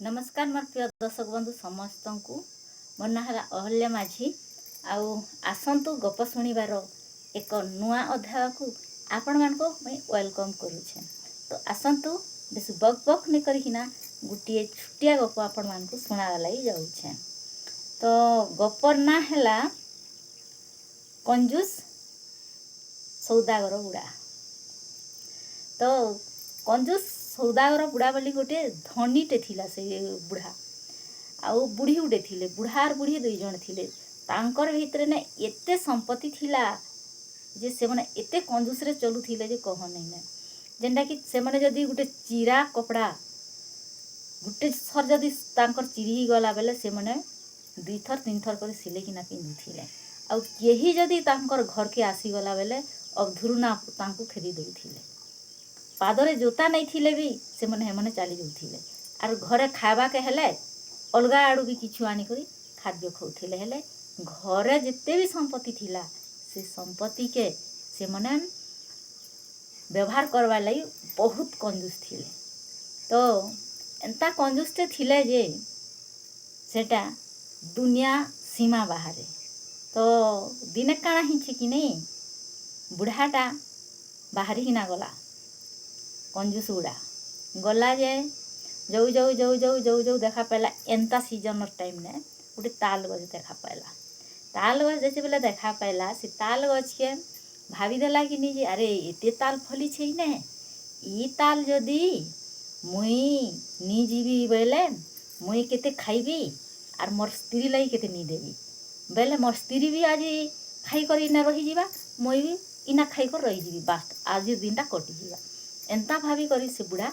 ନମସ୍କାର ମୋର ପ୍ରିୟ ଦର୍ଶକ ବନ୍ଧୁ ସମସ୍ତଙ୍କୁ। ମୋ ନାଁ ହେଲା ଅହଲ୍ୟା ମାଝୀ ଆଉ ଆସନ୍ତୁ ଗପ ଶୁଣିବାର ଏକ ନୂଆ ଅଧ୍ୟାୟକୁ ଆପଣମାନଙ୍କୁ ମୁଇଁ welcome କରୁଛେ। ତ ଆସନ୍ତୁ, ବେଶୀ ବକ୍ ବକ୍ ନେଇ କରିକିନା ଗୋଟିଏ ଛୋଟିଆ ଗପ ଆପଣମାନଙ୍କୁ ଶୁଣାବା ଲାଗି ଯାଉଛେ। ତ ଗପର ନାଁ ହେଲା କଞ୍ଜୁସ ସୌଦାଗର ବୁଢ଼ା। ତ କଞ୍ଜୁସ ସୌଦାଗର ବୁଢ଼ା ବୋଲି ଗୋଟିଏ ଧନୀଟେ ଥିଲା। ସେ ବୁଢ଼ା ଆଉ ବୁଢ଼ୀ ଗୋଟେ ଥିଲେ। ବୁଢ଼ା ଆର୍ ବୁଢ଼ୀ ଦୁଇ ଜଣ ଥିଲେ। ତାଙ୍କର ଭିତରେ ନା ଏତେ ସମ୍ପତ୍ତି ଥିଲା ଯେ ସେମାନେ ଏତେ କଞ୍ଜୁସରେ ଚଲୁଥିଲେ ଯେ କହ ନାଇଁ ନା। ଯେନ୍ଟାକି ସେମାନେ ଯଦି ଗୋଟେ ଚିରା କପଡ଼ା ଗୋଟେ ଥର ଯଦି ତାଙ୍କର ଚିରି ହେଇଗଲା ବେଲେ, ସେମାନେ ଦୁଇଥର ତିନିଥର କରି ସିଲେଇକିନା ପିନ୍ଧୁଥିଲେ। ଆଉ କେହି ଯଦି ତାଙ୍କର ଘରକେ ଆସିଗଲା ବେଲେ ଅବଧୁରୁନା ତାଙ୍କୁ ଖେଦି ଦେଉଥିଲେ। ପାଦରେ ଜୋତା ନେଇଥିଲେ ବି ସେମାନେ ହେମାନେ ଚାଲି ଯାଉଥିଲେ। ଆର୍ ଘରେ ଖାଇବାକେ ହେଲେ ଅଲଗା ଆଡ଼ୁ ବି କିଛି ଆଣିକରି ଖାଦ୍ୟ ଖାଉଥିଲେ। ହେଲେ ଘରେ ଯେତେ ବି ସମ୍ପତ୍ତି ଥିଲା, ସେ ସମ୍ପତ୍ତିକେ ସେମାନେ ବ୍ୟବହାର କରବାର୍ ଲାଗି ବହୁତ କଞ୍ଜୁସ ଥିଲେ। ତ ଏନ୍ତା କଞ୍ଜୁସଟେ ଥିଲେ ଯେ ସେଟା ଦୁନିଆ ସୀମା ବାହାରେ। ତ ଦିନେ କାଣା ହେଇଛି କି ନେଇ, ବୁଢ଼ାଟା ବାହାରିକିନା ଗଲା। କଞ୍ଜୁସ ବୁଢ଼ା ଗଲା ଯେ ଯାଉ ଯାଉ ଯାଉ ଯାଉ ଯାଉ ଯାଉ ଦେଖା ପାଇଲା, ଏନ୍ତା ସିଜନର ଟାଇମ୍ନେ ଗୋଟେ ତାଲ ଗଛ ଦେଖା ପାଇଲା। ତାଲ ଗଛ ଯେତେବେଲେ ଦେଖା ପାଇଲା, ସେ ତାଲ ଗଛକେ ଭାବିଦେଲା କି ନି ଯେ ଆରେ, ଏତେ ତାଲ ଫଲିଛେ ଇନେ, ଇ ତାଲ ଯଦି ମୁଇଁ ନି ଯିବି ବୋଇଲେ ମୁଇଁ କେତେ ଖାଇବି ଆର୍ ମୋର୍ ସ୍ତ୍ରୀ ଲାଗି କେତେ ନି ଦେବି ବେଲେ ମୋର୍ ସ୍ତ୍ରୀ ବି ଆଜି ଖାଇକରି ଇନେ ରହିଯିବା, ମୁଇଁ ବି ଇନା ଖାଇକରି ରହିଯିବି, ବାସ୍ ଆଜି ଦିନଟା କଟିଯିବା। ଏନ୍ତା ଭାବିକରି ସେ ବୁଢ଼ା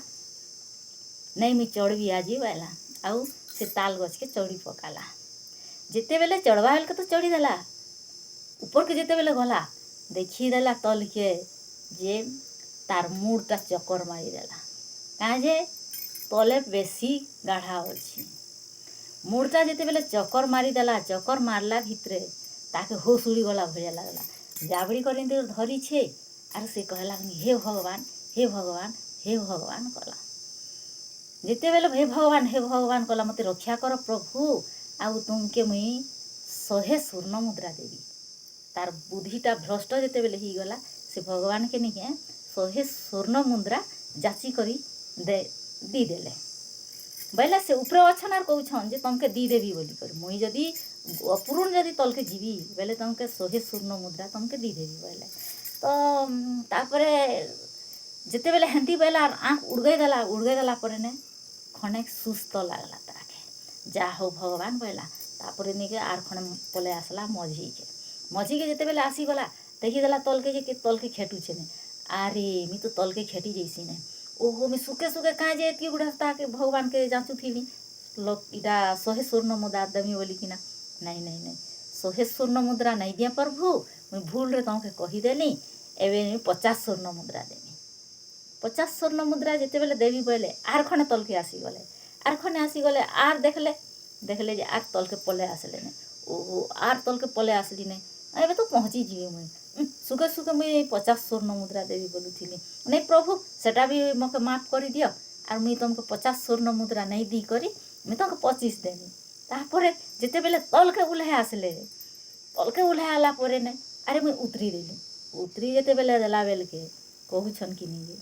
ନାଇଁ, ମୁଇଁ ଚଢ଼ବି ଆଜି ବୋଇଲା ଆଉ ସେ ତାଲ ଗଛକେ ଚଢ଼ି ପକାଲା। ଯେତେବେଲେ ଚଢ଼ବା ବେଲକେ ତ ଚଢ଼ିଦେଲା। ଉପରକେ ଯେତେବେଲେ ଗଲା, ଦେଖିଦେଲା ତଲକେ ଯେ ତାର ମୁଡ଼ଟା ଚକର ମାରିଦେଲା। କାଁ ଯେ ତଲେ ବେଶୀ ଗାଢ଼ା ଅଛି। ମୁଡ଼ଟା ଯେତେବେଲେ ଚକର ମାରିଦେଲା, ଚକର ମାରଲା ଭିତରେ ତାକେ ହୋସ୍ ଉଡ଼ିଗଲା ଭଳିଆ ଲାଗଲା। ଜାବଡ଼ି କରି ଏମିତି ଧରିଛେ ଆର୍ ସେ କହିଲା, "ହେ ଭଗବାନ, ହେ ଭଗବାନ, ହେ ଭଗବାନ" କଲା। ଯେତେବେଲେ "ହେ ଭଗବାନ, ହେ ଭଗବାନ" କଲା, "ମୋତେ ରକ୍ଷା କର ପ୍ରଭୁ, ଆଉ ତୁମକେ ମୁଇଁ 100 ସ୍ୱର୍ଣ୍ଣ ମୁଦ୍ରା ଦେବି।" ତାର ବୁଦ୍ଧିଟା ଭ୍ରଷ୍ଟ ଯେତେବେଲେ ହେଇଗଲା, ସେ ଭଗବାନକେ ନିକେ 100 ସ୍ୱର୍ଣ୍ଣ ମୁଦ୍ରା ଯାଚି କରି ଦେ ଦେଇଦେଲେ। ବୋଇଲେ ସେ ଉପରେ ଅଛନ୍ ଆର୍ କହୁଛନ୍ ଯେ ତମକେ ଦେଇଦେବି ବୋଲିକରି। ମୁଇଁ ଯଦି ଅପରୁଣ ଯଦି ତଲକେ ଯିବି ବେଲେ ତମକେ 100 ସ୍ୱର୍ଣ୍ଣ ମୁଦ୍ରା ତମକେ ଦେଇଦେବି ବୋଇଲେ। ତ ତାପରେ ଯେତେବେଲେ ହେନ୍ତି ବୋଇଲା ଆର୍ ଆଁଖ ଉଡ଼ଗେଇ ଦେଲା। ଉଡ଼ଗେଇ ଦେଲା ପରେ ନେ ଖଣ୍ଡେ ସୁସ୍ଥ ଲାଗଲା ତାକେ। ଯାହା ହଉ ଭଗବାନ ବୋଇଲା। ତାପରେ ନିକେ ଆର୍ ଖଣ୍ଡେ ପଲେଇ ଆସିଲା ମଝିକେ। ମଝିକେ ଯେତେବେଲେ ଆସିଗଲା, ଦେଖିଦେଲା ତଲକେ ଯେ ତଲକେ ଖେଟୁଛେ ନେ। ଆରେ, ମୁଇଁ ତ ତଲକେ ଖେଟି ଯାଇସି ନେ। ଓହୋ, ମୁଇଁ ସୁକେ ସୁକେ କାଁ ଯେ ଏତ୍କି ଗୁଡ଼ା ତାକେ ଭଗବାନକେ ଯାଚୁଥିଲି ଇଟା 100 ସ୍ୱର୍ଣ୍ଣ ମୁଦ୍ରା ଦେମି ବୋଲିକିନା। ନାଇଁ ନାଇଁ ନାଇଁ, 100 ସ୍ୱର୍ଣ୍ଣ ମୁଦ୍ରା ନାଇଁ ଦିଏ ପ୍ରଭୁ, ମୁଇଁ ଭୁଲରେ ତମକେ କହିଦେଲି। ଏବେ ମୁଇଁ 50 ସ୍ୱର୍ଣ୍ଣ ମୁଦ୍ରା ଦେମି। 50 ସ୍ୱର୍ଣ୍ଣ ମୁଦ୍ରା ଯେତେବେଲେ ଦେବି ବୋଇଲେ ଆର୍ ଖଣ୍ଡେ ତଲକେ ଆସିଗଲେ। ଆର୍ ଖଣ୍ଡେ ଆସିଗଲେ ଆର୍ ଦେଖିଲେ ଦେଖିଲେ ଯେ ଆର୍ ତଲକେ ପଲେଇ ଆସିଲେ ନେ। ଓହୋ, ଆର୍ ତଲକେ ପଲେଇ ଆସିଲି ନେ, ଏବେ ତ ପହଞ୍ଚି ଯିବି ମୁଇଁ। ସୁଖେ ସୁଖେ ମୁଇଁ 50 ସ୍ୱର୍ଣ୍ଣ ମୁଦ୍ରା ଦେବି ବୋଲୁଥିଲି। ନାଇଁ ପ୍ରଭୁ, ସେଟା ବି ମକେ ମାଫ କରିଦିଅ। ଆର୍ ମୁଇଁ ତମକେ 50 ସ୍ୱର୍ଣ୍ଣ ମୁଦ୍ରା ନାଇଁ ଦେଇ କରି ମୁଇଁ ତମକେ 25 ଦେମି। ତାପରେ ଯେତେବେଲେ ତଲକେ ଉହ୍ଲେଇ ଆସିଲେ, ତଲକେ ଉହ୍ଲେଇ ଆଲା ପରେ ନେ ଆରେ, ମୁଇଁ ଉତରି ଦେଲି। ଉତରି ଯେତେବେଲେ ଦେଲା ବେଲକେ କହୁଛନ୍ କି ନି ଯେ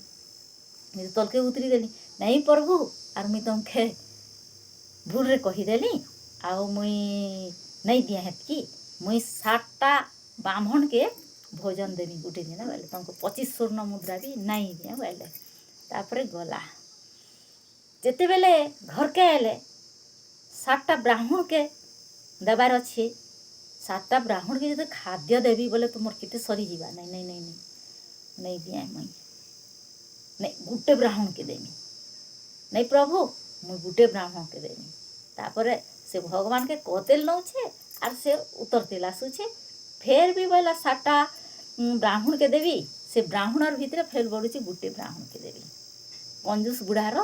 ମୁଇଁ ତଲକେ ଉତରି ଦେଲି। ନାଇଁ ପ୍ରଭୁ, ଆର୍ ମୁଇଁ ତମକେ ଭୁଲରେ କହିଦେଲି ଆଉ ମୁଇଁ ନାଇଁ ଦିଏ ହେତ୍କି, ମୁଇଁ ସାତଟା ବ୍ରାହ୍ମଣକେ ଭୋଜନ ଦେମି ଗୋଟେ ଦିନ ବୋଇଲେ ତମକୁ 25 ସ୍ୱର୍ଣ୍ଣ ମୁଦ୍ରା ବି ନାଇଁ ଦିଏ ବୋଇଲେ। ତାପରେ ଗଲା। ଯେତେବେଲେ ଘରକେ ଆଇଲେ, ସାତଟା ବ୍ରାହ୍ମଣକେ ଦେବାର ଅଛି। ସାତଟା ବ୍ରାହ୍ମଣକେ ଯଦି ଖାଦ୍ୟ ଦେବି ବୋଲେ ତୁମର କେତେ ସରିଯିବା। ନାଇଁ ନାଇଁ ନାଇଁ ନାଇଁ, ନାଇଁ ଦିଏ ମୁଇଁ, ନାଇଁ, ଗୁଟେ ବ୍ରାହ୍ମଣକେ ଦେମି। ନାଇଁ ପ୍ରଭୁ, ମୁଇଁ ଗୁଟେ ବ୍ରାହ୍ମଣକେ ଦେମି। ତାପରେ ସେ ଭଗବାନକେ କତେଲ ନଉଛେ ଆର୍ ସେ ଉତ୍ତର ତେଲ ଆସୁଛେ। ଫେର୍ ବି ବୋଇଲା, ସାତଟା ବ୍ରାହ୍ମଣକେ ଦେବି। ସେ ବ୍ରାହ୍ମଣର ଭିତରେ ଫେର୍ ବଢ଼ୁଛି, ଗୁଟେ ବ୍ରାହ୍ମଣକେ ଦେବି। କଞ୍ଜୁସ ବୁଢ଼ାର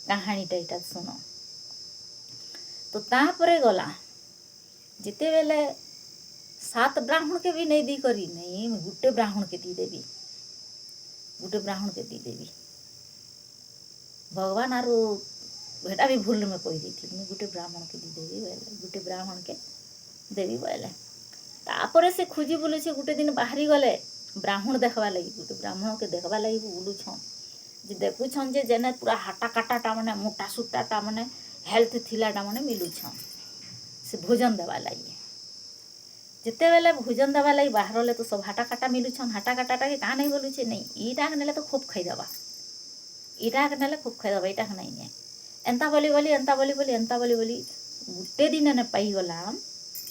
କାହାଣୀଟା ଏଇଟା ଶୁଣ। ତ ତାପରେ ଗଲା। ଯେତେବେଲେ ସାତ ବ୍ରାହ୍ମଣକେ ବି ନେଇ ଦେଇ କରି, ନାଇଁ, ମୁଇଁ ଗୁଟେ ବ୍ରାହ୍ମଣକେ ଦେଇଦେବି, ଗୁଟେ ବ୍ରାହ୍ମଣକେ ଦେଇଦେବି। ଭଗବାନ ଆରୁ ହେଟା ବି ଭୁଲ୍ରେ ମୁଇଁ କହିଦେଇଥିଲି। ମୁଇଁ ଗୁଟେ ବ୍ରାହ୍ମଣକେ ଦେଇଦେବି ବୋଇଲେ, ଗୁଟେ ବ୍ରାହ୍ମଣକେ ଦେବି ବୋଇଲେ। ତାପରେ ସେ ଖୋଜି ବୁଲୁଛେ। ଗୁଟେ ଦିନ ବାହାରି ଗଲେ ବ୍ରାହ୍ମଣ ଦେଖ୍ବା ଲାଗି। ଗୁଟେ ବ୍ରାହ୍ମଣକେ ଦେଖ୍ବା ଲାଗି ବୁଲୁଛନ୍ ଯେ, ଦେଖୁଛନ୍ ଯେ ଯେନେ ପୁରା ହାଟା କାଟାଟା ମାନେ, ମୋଟା ସୁଟାଟା ମାନେ, ହେଲ୍ଥ ଥିଲାଟା ମାନେ ମିଲୁଛନ୍ ସେ ଭୋଜନ ଦେବା ଲାଗି। ଯେତେବେଲେ ଭୋଜନ ଦେବା ଲାଗି ବାହାରଲେ ତ ସବୁ ହାଟା କାଟା ମିଲୁଛନ୍। ହାଟା କାଟାଟାକେ କାଁ ନାଇଁ ବୋଲୁଛେ, ନାଇଁ, ଇଟାକେ ନେଲେ ତ ଖୁବ୍ ଖାଇଦେବା, ଇଟାକେ ନେଲେ ଖୁବ୍ ଖାଇଦେବା, ଇଟାକେ ନାଇଁ ନିଏ। ଏନ୍ତା ବୋଲି ବୋଲି, ଏନ୍ତା ବୋଲି ବୋଲି, ଏନ୍ତା ବୋଲି ବୋଲି ଗୁଟେ ଦିନ ନେ ପାଇଗଲା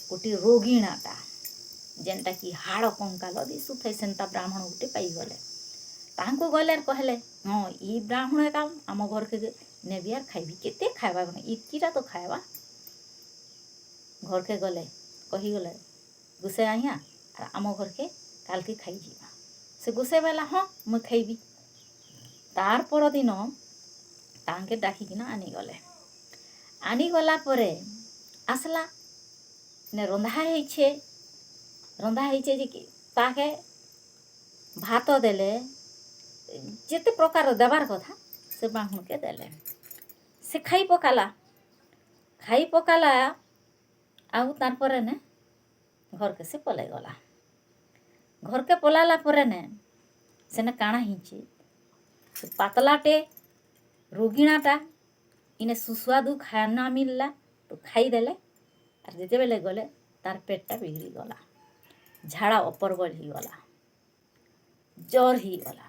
ଗୋଟେ ରୋଗିଣାଟା, ଯେନ୍ଟା କି ହାଡ଼ କଙ୍କାଲ ଦିଶୁଥାଏ, ସେନ୍ତା ବ୍ରାହ୍ମଣ ଗୋଟେ ପାଇଗଲେ। ତାହାଙ୍କୁ ଗଲେ ଆର୍ କହିଲେ, ହଁ, ଇ ବ୍ରାହ୍ମଣ ଏକା ଆମ ଘରକେ ନେବି ଆର୍ ଖାଇବି। କେତେ ଖାଇବା କଣ, ଇତ୍କିଟା ତ ଖାଇବା। ଘରକେ ଗଲେ, କହିଗଲେ, ଗୁସେ ଆଜ୍ଞା, ଆର୍ ଆମ ଘରକେ କାଲ୍କେ ଖାଇଯିବା। ସେ ଗୁସେ ବୋଇଲା, ହଁ, ମୁଇଁ ଖାଇବି। ତାର୍ ପରଦିନ ତାଙ୍କେ ଡାକିକିନା ଆନିଗଲେ। ଆନିଗଲା ପରେ ଆସିଲା ନେ, ରନ୍ଧା ହେଇଛେ, ରନ୍ଧା ହେଇଛେ ଯେ କି ତାକେ ଭାତ ଦେଲେ, ଯେତେ ପ୍ରକାର ଦେବାର୍ କଥା ସେ ବ୍ରାହ୍ମଣକେ ଦେଲେ। ସେ ଖାଇ ପକାଲା, ଖାଇ ପକାଲା। ଆଉ ତାର୍ ପରେ ନେ ଘରକେ ସେ ପଲେଇ ଗଲା। ଘରକେ ପଲାଲା ପରେ ନେ ସେନେ କାଣା ହେଇଛେ, ସେ ପାତଲାଟେ ରୋଗିଣାଟା ଇନେ ସୁସ୍ୱାଦୁ ଖାନା ମିଲଲା ତ ଖାଇଦେଲେ। ଆର୍ ଯେତେବେଲେ ଗଲେ, ତାର୍ ପେଟଟା ବିଗିଡ଼ି ଗଲା, ଝାଡ଼ା ଅପରବଳ ହେଇଗଲା, ଜର୍ ହେଇଗଲା।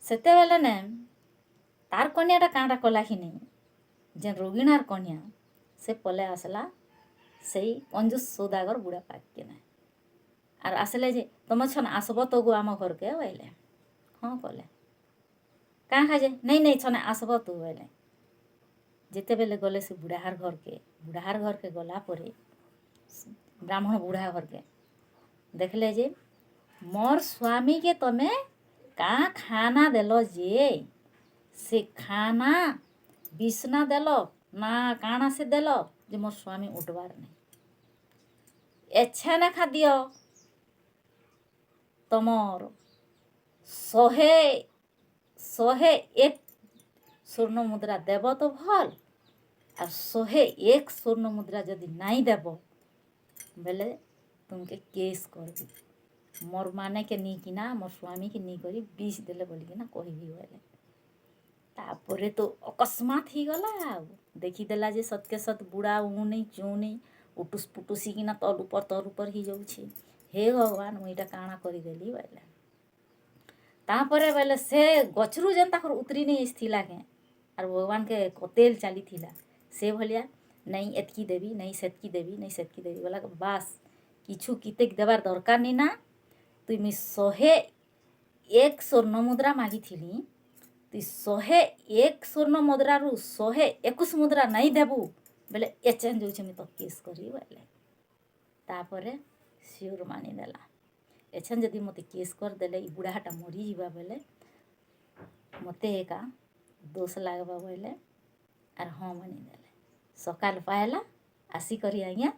ସେତେବେଲେ ନେ ତାର୍ କନ୍ୟାଟା କାଁଟା କଲା କି ନେଇଁ, ଯେନ୍ ରୋଗିଣାର କନ୍ୟା, ସେ ପଲେଇ ଆସିଲା ସେଇ କଞ୍ଜୁସ୍ ସୌଦାଗର ବୁଢ଼ା ପାଖ୍କେ ନେ। ଆର୍ ଆସିଲେ ଯେ, ତମେ ଛନ୍ ଆସ୍ବ ତ ଗୋ ଆମ ଘରକେ ବୋଇଲେ। ହଁ କଲେ। କାଁ ଖାଜେ? ନାଇଁ ନାଇଁ, ଛନେ ଆସ୍ବ ତୁ ବୋଇଲେ। ଯେତେବେଲେ ଗଲେ ସେ ବୁଢ଼ାହାର ଘରକେ, ବୁଢ଼ାହାର ଘରକେ ଗଲା ପରେ ବ୍ରାହ୍ମଣ ବୁଢ଼ା ଘରକେ ଦେଖିଲେ ଯେ, ମୋର୍ ସ୍ୱାମୀକେ ତମେ କାଁ ଖାନା ଦେଲ ଯେ? ସେ ଖାନା ବିସ୍ନା ଦେଲ ନା କାଣା ସେ ଦେଲ ଯେ ମୋର୍ ସ୍ୱାମୀ ଉଠବାର୍ ନାଇଁ? ଏଛେନେ ଖାଦ୍ୟ ତମର 101 ସ୍ୱର୍ଣ୍ଣ ମୁଦ୍ରା ଦେବ ତ ଭଲ୍, ଆର୍ 101 ସ୍ୱର୍ଣ୍ଣ ମୁଦ୍ରା ଯଦି ନାଇଁ ଦେବ ବେଲେ ତୁମକେ କେସ୍ କରବି, ମୋର୍ ମାନେକେ ନେଇକିନା, ମୋର୍ ସ୍ୱାମୀକେ ନେଇକରି ବିଷ ଦେଲେ ବୋଲିକିନା କହିବି ବୋଇଲେ। ତାପରେ ତ ଅକସ୍ମାତ୍ ହେଇଗଲା। ଆଉ ଦେଖିଦେଲା ଯେ ସତ୍କେ ସତ୍ ବୁଢ଼ା ଉଉନି ଚୁଉନି, ଉଟୁସ୍ ପୁଟୁସ୍ ହେଇକିନା ତଲ୍ ଉପର୍ ତଲ୍ ଉପର୍ ହେଇଯାଉଛି। ହେ ଭଗବାନ, ମୁଇଁ ଏଇଟା କାଣା କରିଦେଲି ବୋଇଲେ। ତାପରେ ବୋଇଲେ ସେ ଗଛରୁ ଯେନ୍ ତାକର୍ ଉତରି ନେଇ ଆସିଥିଲା କେଁ, ଆର୍ ଭଗବାନକେ କତେଲ ଚାଲିଥିଲା ସେ ଭଳିଆ, ନାଇଁ ଏତ୍କି ଦେବି, ନାଇଁ ସେତ୍କି ଦେବି, ନାଇଁ ସେତ୍କି ଦେବି ବୋଲା। ବାସ୍, କିଛୁ କିତେକ୍ ଦେବାର୍ ଦରକାର ନି ନା। ତୁଇ ମୁଇଁ 101 ସ୍ୱର୍ଣ୍ଣ ମୁଦ୍ରା ମାଗିଥିଲି, ତୁଇ 101 ସ୍ୱର୍ଣ୍ଣ ମୁଦ୍ରାରୁ 121 ମୁଦ୍ରା ନାଇଁ ଦେବୁ ବେଲେ ଏଚେନ୍ ଯାଉଛେ ମୁଇଁ ତ କେସ୍ କରିବି ବୋଇଲେ। ତାପରେ ସିଓର ମାନିଦେଲା। ଏଛେନ୍ ଯଦି ମୋତେ କେସ୍ କରିଦେଲେ, ଇ ବୁଢ଼ାଟା ମରିଯିବା ବେଲେ ମୋତେ ଏକା ଦୋଷ ଲାଗ୍ବା ବୋଇଲେ। ଆର୍ ହଁ ମାନିଦେଲେ। ସକାଳ ପାଇଲା, ଆସିକରି ଆଜ୍ଞା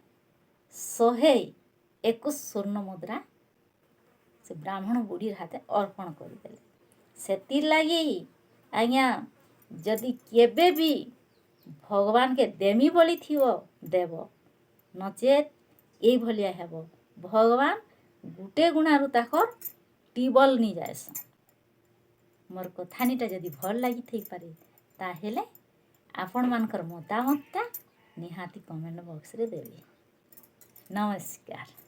121 ସ୍ୱର୍ଣ୍ଣ ମୁଦ୍ରା ସେ ବ୍ରାହ୍ମଣ ବୁଢ଼ୀର ହାତେ ଅର୍ପଣ କରିଦେଲେ। ସେଥିର୍ଲାଗି ଆଜ୍ଞା, ଯଦି କେବେ ବି ଭଗବାନକେ ଦେମି ବୋଲିଥିବ, ଦେବ, ନଚେତ୍ ଏଇଭଳିଆ ହେବ। ଭଗବାନ ଗୁଟେ ଗୁଣାରୁ ତାକର୍ ଟିବଲ୍ ନି ଯାଏସନ୍। ମୋର୍ କଥାନୀଟା ଯଦି ଭଲ୍ ଲାଗିଥାଇପାରେ, ତାହେଲେ ଆପଣମାନଙ୍କର ମତାମତଟା ନିହାତି କମେଣ୍ଟ ବକ୍ସରେ ଦେବେ। ନମସ୍କାର।